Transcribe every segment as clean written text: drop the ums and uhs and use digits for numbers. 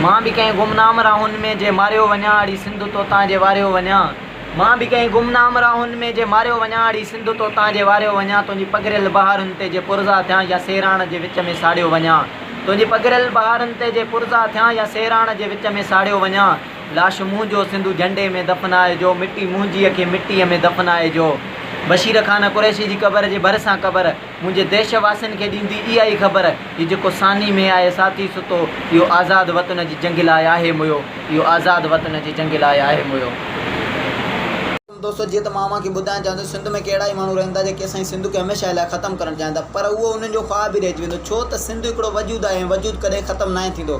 مان به ڪنهن گمنام راهن ۾ جي ماريو وڃان اڙي سنڌ توتان جي واريو وڃان مان به ڪنهن گمنام راهن ۾ جي ماريو وڃان اڙي سنڌ توتان جي واريو وڃان تنهنجي پگهريل بهارن تي جي پرزا ٿيان يا سيراڻ جي وچ ۾ ساڙيو وڃان تنهنجي پگهريل بهارن تي جي پرزا ٿيان يا سيراڻ جي وچ ۾ ساڙيو وڃان لاش منهنجو سنڌو جهنڊي ۾ دفنائجو مٽي منهنجيء کي مٽيء ۾ دفنائجو بشير خان قريشي جي قبر جي ڀرسان قبر منهنجي ديش واسين کي ڏيندي اها ئي خبر، هي جيڪو ثاني ۾ آهي ساٿي ستو، اهو آزاد وطن جي جنگ لاء آهي مويو، اهو آزاد وطن جي جنگ لاء آهي مويو. دوستو جيئن ته مان اوهان کي ٻڌائڻ چاهيان ٿو سنڌ ۾ ڪهڙا ئي ماڻهو رهن ٿا جيڪي اسان جي سنڌ کي هميشه لاء ختم ڪرڻ چاهين ٿا پر اهو انهن جو خواب ئي رهجي ويندو ڇو ته سنڌ هڪڙو وجود آهي ۽ وجود ڪڏهن ختم ناهي ٿيندو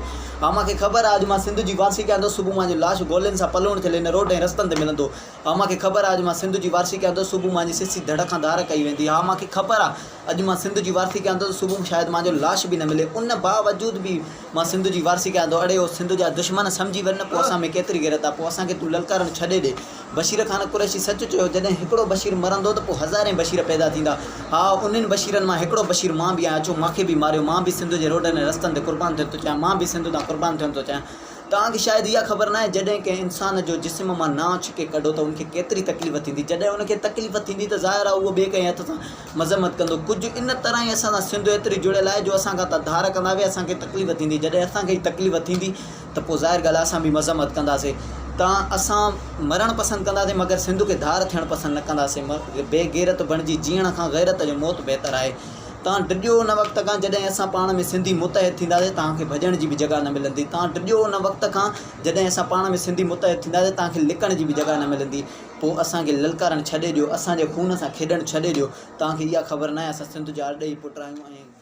اوهان کي خبر آهي اڄ مان سنڌ جي وارثي ڪيان ٿو صبح مان جو لاش گولين سان پلوڻ ٿيل هن روڊ ۽ رستن تي ملندو ها مان کي خبر آ اڄ مان سنڌ جي وارثي ڪيان ٿو صبح مان جي سسي ڌڙ کان ڌار ڪئي ويندي ها مان کي خبر آ اڄ مان سنڌ جي وارثي ڪيان ٿو ته صبح شايد مان جو لاش به نه ملي ان باوجود به مان سنڌ جي وارثي ڪيان ٿو اڙي او سنڌ جا دشمن سمجهي وڃ نه پوء اسان ۾ ڪيتري غيرت آ پوء اسان کي تون للڪارڻ ڇڏي ڏي بشير خان قريشي سچ چيو جڏهن هڪڙو بشير مرندو ته پوء هزارين بشير پيدا ٿيندا ها انهن بشيرن مان هڪڙو بشير مان به آهيان اچو مان کي به ماريو مان به سنڌ جي روڊن ۽ رستن تي قربان ٿيڻ ٿو چاهيان مان به سنڌ تان قربان ٿيڻ ٿو چاهيان توهان کي شايد اها خبر ناهي جڏهن ڪنهن انسان جو جسم مان نانء ڇڪي ڪڍو ته ان کي ڪيتري تڪليف ٿيندي جڏهن ان کي تڪليف ٿيندي ته ظاهر آهي اهو ٻئي ڪنهن هٿ سان مذمت ڪندو ڪجهه ان طرح ئي اسان سان سنڌ ايتري جڙيل آهي جو اسان کان ته ڌار ڪندا ويا اسان کي تڪليف ٿيندي جڏهن اسان کي ئي تڪليف ٿيندي ته پوء ظاهر ڳالهه آهي اسان به مذمت ڪنداسين تان اسان مرڻ پسند ڪنداسين مگر سنڌ کي ڌار ٿيڻ پسند نه ڪنداسين بي غيرت بڻجي جيئڻ کان غيرت جو موت بهتر آهي. توهان ڊڄو ان وقت کان جڏهن اسان پاڻ ۾ سنڌي متحد ٿينداسين توهان کي ڀڄڻ جي به جڳهه نه ملندي توهان ڊڄو ان وقت کان جڏهن اسان پاڻ ۾ سنڌي متحد ٿينداسين توهان کي لڪڻ جي به جڳهه نه ملندي پوء اسان کي للڪارڻ ڇڏي ڏيو اسان جي خون سان کيڏڻ ڇڏي ڏيو توهان کي اها خبر ناهي اسان سنڌ جا ارڏي پٽ آهيون ۽.